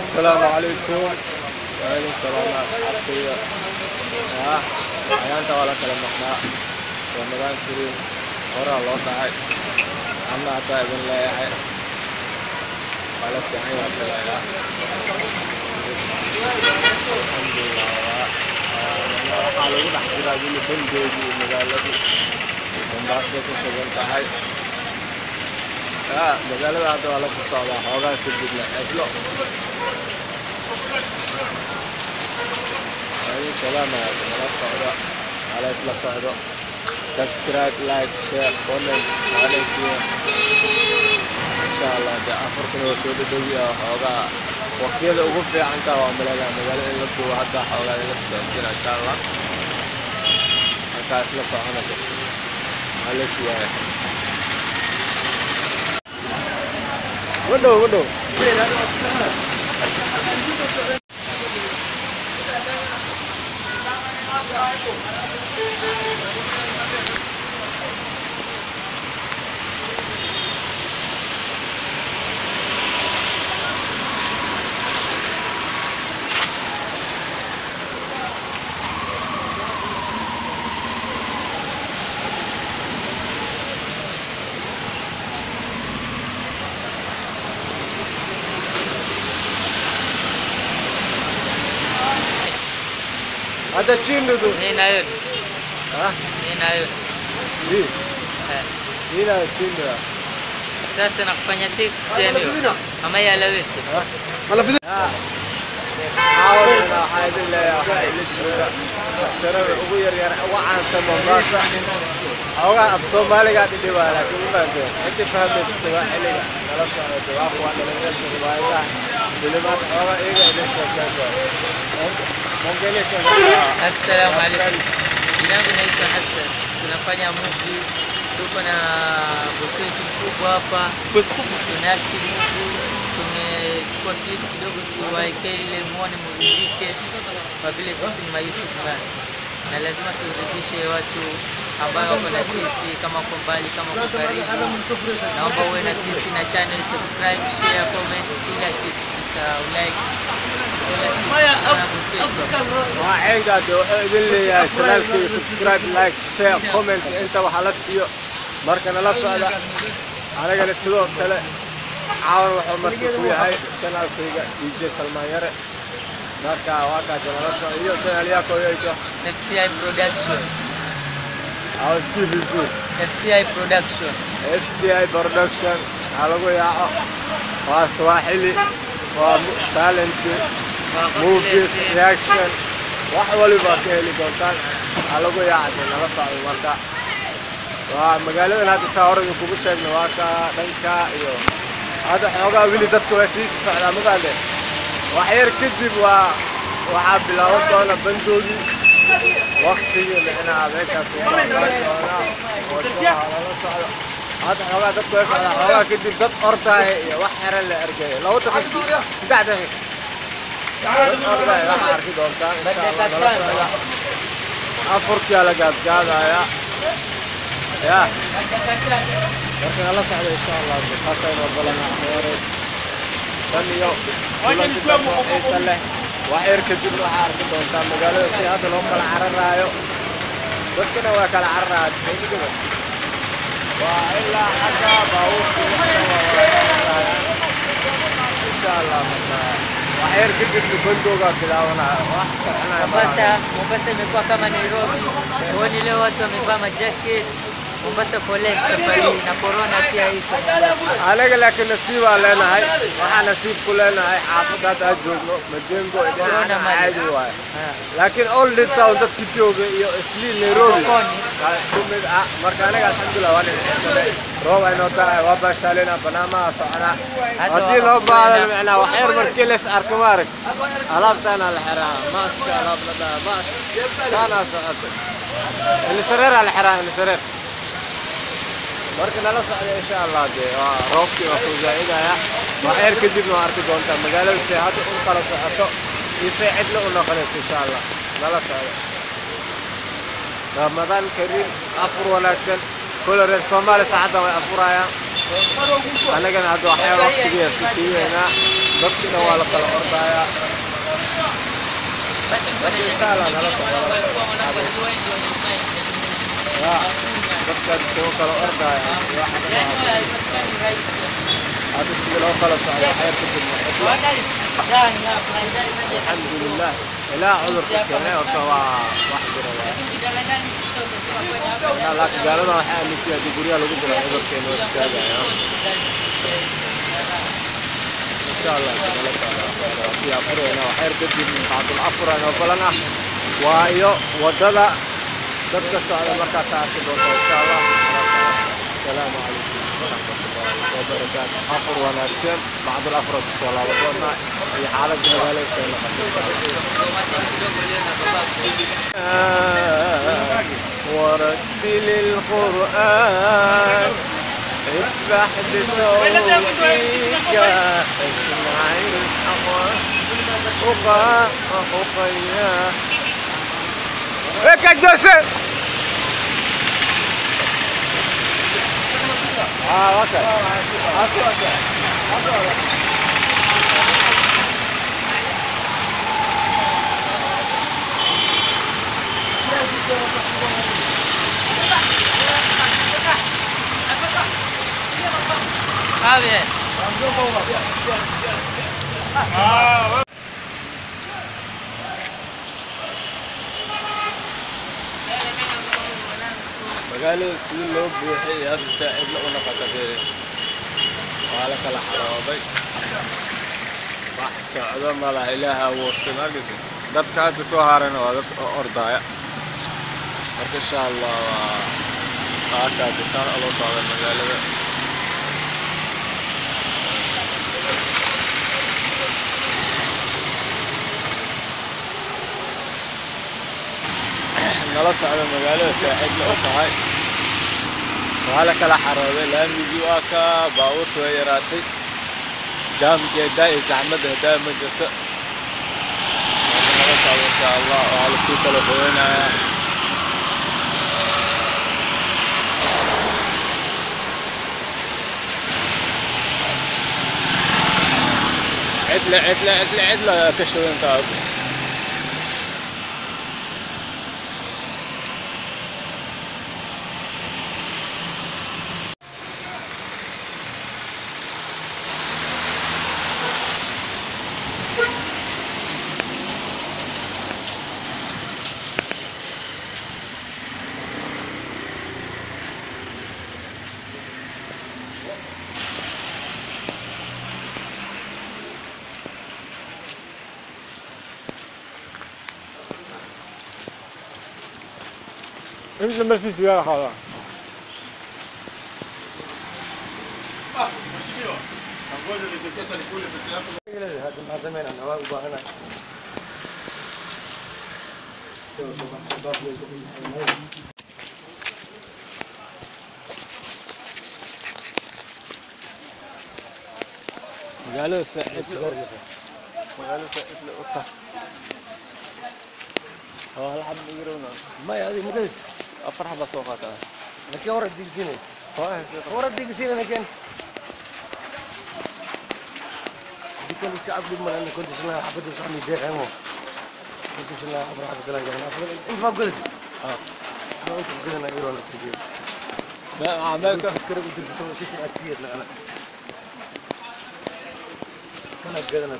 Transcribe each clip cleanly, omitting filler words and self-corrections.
Assalaamu calaykum, waa idin salaama asxaabtayda. Ayaanta waa la kala maqnaa. Ramadaan kariim, horaa loo dhacay. Anna haddaa idin leeyahay waa la fiican yaa filayaa. Alxamdulilah, waxaa lagu dhex jiraa weli bandoogii. Magaaladu Mombasa ku sugan tahay. Magaalada hadda waa lasii socdaa xoogaa, kadibna cidlo. Waa idin salaamaya, nala socdo, hala isla socdo. Subscribe, like, share, comment alaykum. Insha Allah de afartan waa soo dhadhowiya xoogaa. Waqtiyada ugu fiicantaa waa maleynayaa magaalada in la duubo. Hadda xoogaa in la socodsiina insha Allah. Markaa isla soconaya, waa la sugaaya. Wadhow wadhow. Hata chini tu. Ninayo. Ah? Ninayo. Hii. Eh. Nina chini. Sasa nakufanya test yani. Ama yalawete. Caawadana waxaa idin leeyahay, waxaa ila jooga daktarada ugu yaryar, ugu caansan Mombasa. Xoogaa af Soomaaliga dhidhibaa, laakiin ma fahamteen. Intii fahmaysa Sawaaxiliga nala socda. Waa kuwa dhalinyarta riwaayadaha filimaad xoogaa iyaga idin sheekeysa. Mongelesha. Assalamu alaikum. Jina langu naitwa Hassan. Tunafanya movie. Tuko na bosi wetu mkubwa hapa. Tuna act movie. Tumechukua clip kidogo tuwaekee ile muone muridhike, kwa vile sisi ni ma YouTube man. Na lazima turidhishe watu ambao wako na sisi, kama uko mbali, kama uko karibu. Naomba uwe na sisi na channel, subscribe, share, comment, kila kitu. Usisahau like. Kila kitu. Tuko na bosi wetu hapa. Waa ceynkaade wuxuu idin leeyahay channelkii subscribe, like, share, comment, inta waxa la siiyo. Marka nala socda anagana sidoo kale. Caawan wuxuu marka ku yahay channelkayga DJ Salmaan Yare. Marka waa kaa channel iyo channel yako yoito. FCI Production. Au sikii vizuri. FCI Production. FCI Production waxaa lagu yaaco waa Swahili, waa talent, movies, reaction, wax waliba ka heli doontaan. Waxaa lagu yaacay nala socdo. Marka waa magaaladan hadda saa hore idinkugu sheegnay, waa ka dhanka iyo hadda xoogaa weli dadka waa sii socdaa ma fahamteen. Wax yar kadib waa waxaa bilaaban doona bandoogii, waqtigii micnaha habeenkaas uu bilaaban doonaa. Wadaha lala socdo. Hadda xoogaa dadku way socdaa, xoogaa kadib dad ordaya iyo wax xiran la arkaya, 2 daqiiq, 3 daqiiq dad ordaya waxaa arki doontaan insha Allah. Nala socda. Afurkiyaa la gaadgaadaya ya. Marka nala socda insha Allah. Saasaynu balanaa xeeray tan iyo kulanti dambe oo xiisa leh. Wax yar kadibna waxaa arki doontaa magaalada si hadda loo kala cararaayo. Dadkana waa kala cararaya, waa ilaa xagga baabuurkii waxna waa wada cararayaan insha Allah. Marka wax yar kadibna bandoogaa bilaabanaya, wax soconaya Mombasa, malaha. Mombasa imekuwa kama Nairobi. Huoni leo watu wamevaa majacket. Mombasa foleni safari hii na corona pia iko. Anaga laakiin nasiibaa leenahay, waxaa nasiib ku leenahay xaafadda hadda aan joogno Majengo Corona dhinaca male. Caadi waaye, laakiin Old Town dadki jooga iyo Islii Nairobi Koni. waa isku mid ah. Marka anaga alxamdulilah waa nimcaysanay, roob ay noo tahay, waa baashaalina, banaamaha soconaa. Hadda haddii waa loo baahdo afurayna. Micnaa wax yar markii leys arko, maarag alaabtaana la xiraa, maaska alaab la dhahaa, maask taanaa socota, indho shareeraa la xiraa, indho shareer. Marka nala socda insha Allah. Dee waa roobkii waa soo zaa'idaya. Wax yar kadibna waa arki doontaa magaalada si hadda u kala socoto iyo say cidla u noqonayso insha Allah. Nala socda. Ramadaan kariim, afur wanaagsan. Kule reer Soomaaliya saacaddan way afurayaan. Anagana hadda waxyaa waqtigeeda isku siiweynaa dadkii dhan waa la kala ordayaa. Insha Allah nala socda dadka soo kala ordaya hadda sida loo kala socdo waxyar kadib. Alxamdulilah ilaa cudurka keenay horta waa wax jira waa, laakiin gaalada waxay aaminsan haddii guryaha lagu jiro cudurkeena waa istaagaya. Insha Allah nala socda waa sii afureyna waxyar kadib bacdul afur inoo balan ah waa iyo wadada dadka socda markaas arki doonta insha Allah. Asalaamu calaykum waraxmatullahi wabarakaatu. Afur wanaagsan, bacdul afur kusoo laaban doonaa iyo xaaladda magaalada soo noqotay. ورتل القرآن اسبح بصوتك اسمع الأقوى أخيا هيك الجسم. اوكي اوكي. Magaalada sidii loo buuxiyay hadda saaxiibla u noqota fiiri, waa la kala xarooday, wax socdo ma laha. Ilaaha abuurtay markasi dadka hadda soo harayna waa dad ordaya. Marka insha Allah waa qaata bisaan loo socda magaalada. Nala socda magaalada saaxiibla u tahay, waa la kala xarooday laamigii, waa ka baabuurta way yaraatay, jaamkii hadaa iyo zaxmadda hadaa ma jirto. Marka nala socda insha Allah waa lasii kala fogeynayaa. Cidla cidla cidla cidla ka shidantaa. امشي لما في سيارة خلاص. Mheshimiwa, ngoja nilete pesa nikule pesa yako. Magaalada saaxiib magaalada saaxiib u tahay waa hal xab igrowna. Maya, adiga ma gadid? Afar xaba soo qaataa. Nakeen hore digsiinay, hore digsiinay nakeen dikan iska cabdi malan konton shan xabad saxmi deeqaymo 50 afar xabad kala gadan afar inta ma gadid. Ma inta gadana iroon tijiyo. عمالك askari u dirsato shirka asiyad lana kana gadana.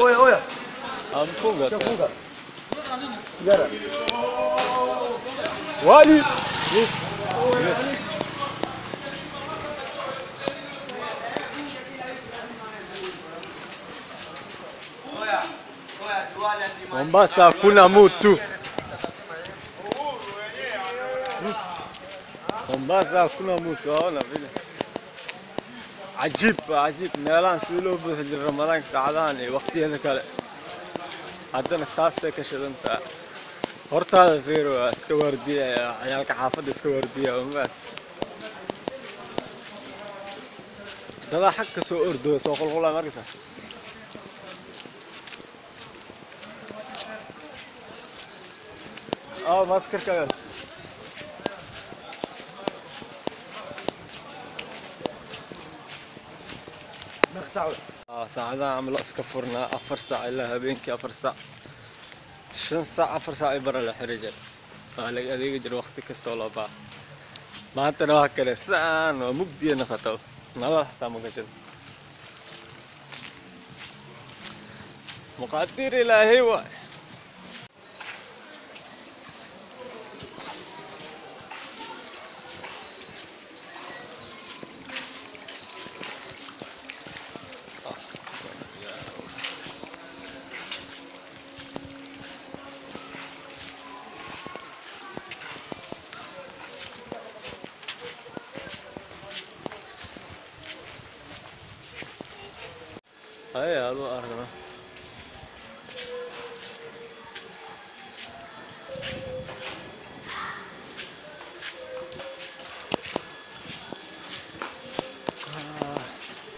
Oya oya. Amfunga. Funga sigara. Wali. Mombasa hakuna mtu. Mombasa hakuna mtu, waona vile. Cajiib cajiib meelahan sidii loo buuxi jiray Ramadaanka saacadahan iyo waqtiyada kale. Haddana saasay ka shidantaa. Hortaada fiir waa iska waardiyaya ciyaalka xaafadda iska waardiya ma dadaa xag ka soo ordooya soo qulqulaya markaysa. Maaskarka. Saac. Saacadaha camal iska furnaa 4 saac ilaa habeenkii 4 saac 5 saac 4 saac bara la xiri jir waa laga adeegi jira waqti kasta oo loo baaha. Maantana waa kale saan waa mugdiya noqoto nalal xataa ma gashin muqaadir ilaahay waay. Ay, algo argno.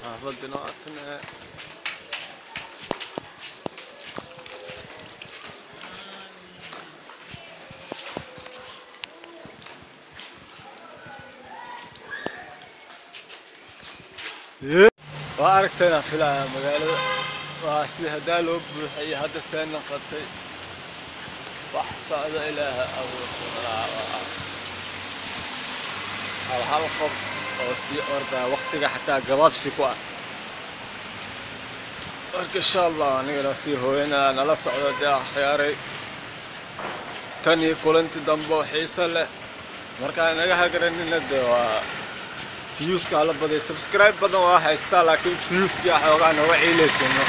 Xaafadda noocatan. Waa aragtayna filaya magaalada waa si hadaa loo buuxiyey hadda see noqotay wax socda ilaaha abuurta hal hal qof oo sii ordaa waqtiga xataa gabaabsi ku ah. Marka insha allah anigana sii hooyanaa nala socda dee akhyaaray tan iyo kulanti dambe oo xiise leh. Markaa naga hagaranina dee waa fiyuuska la baday subscribe badan waa haystaa laakiin fiyuuska xoogaa nooga ciilaysano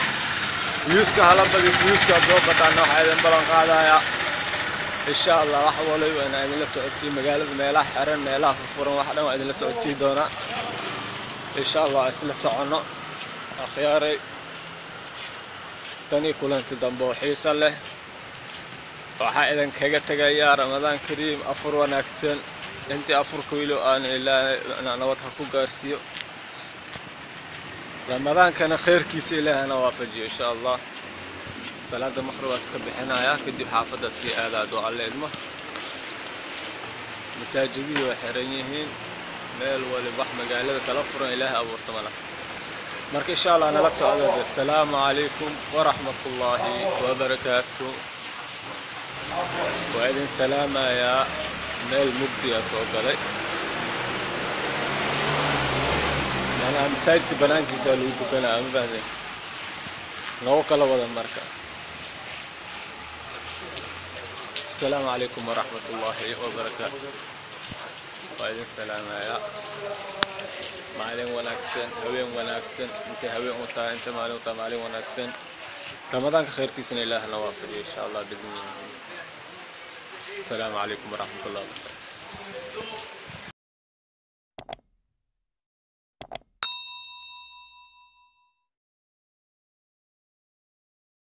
fiyuuska hala baday fiyuuska doo bataan waxaa idin ballan qaadaya insha allah wax waliba inaan idinla socodsiiyo magaalada meelaha xiran meelaha furfuran wax dhan waa idinla socodsiin doonaa insha allah isla soconno akhyaaray tani kulanti dambe oo xiise leh. Waxaa idin kaga tegayaa ramadaan kariim afur wanaagsan intii afurka wiilo aan ilaahay nabad ha ku gaarsiiyo ramadaankana khayrkiisa ilaahana waafajiyo insha allah. Salaada maqrib waa iska bixinaya kadib xaafadda sii aadaa duca la idmo. Masaajidihii way xiran yihiin meel waliba wax magaalada kala furan ilaahay abuurta mala. Marka insha allah nala socdo. Assalaamu calaykum waraxmatullaahi wabarakaatu. Waa idin salaamayaa meel mugdiya soo galay macnaha masaajidka banaankiisa lagu tukanaya ma fahdeen noogu kala wada marka. Assalaamu calaykum waraxmatullaahi wabarakaatu. Waa idin salaamayaa maalin wanaagsan habeen wanaagsan intay habeen u tahay inta maalin u tahay maalin wanaagsan. Ramadaanka khayrkiisana ilaahna waafajiyo insha allah biidnihi. السلام عليكم ورحمة الله وبركاته.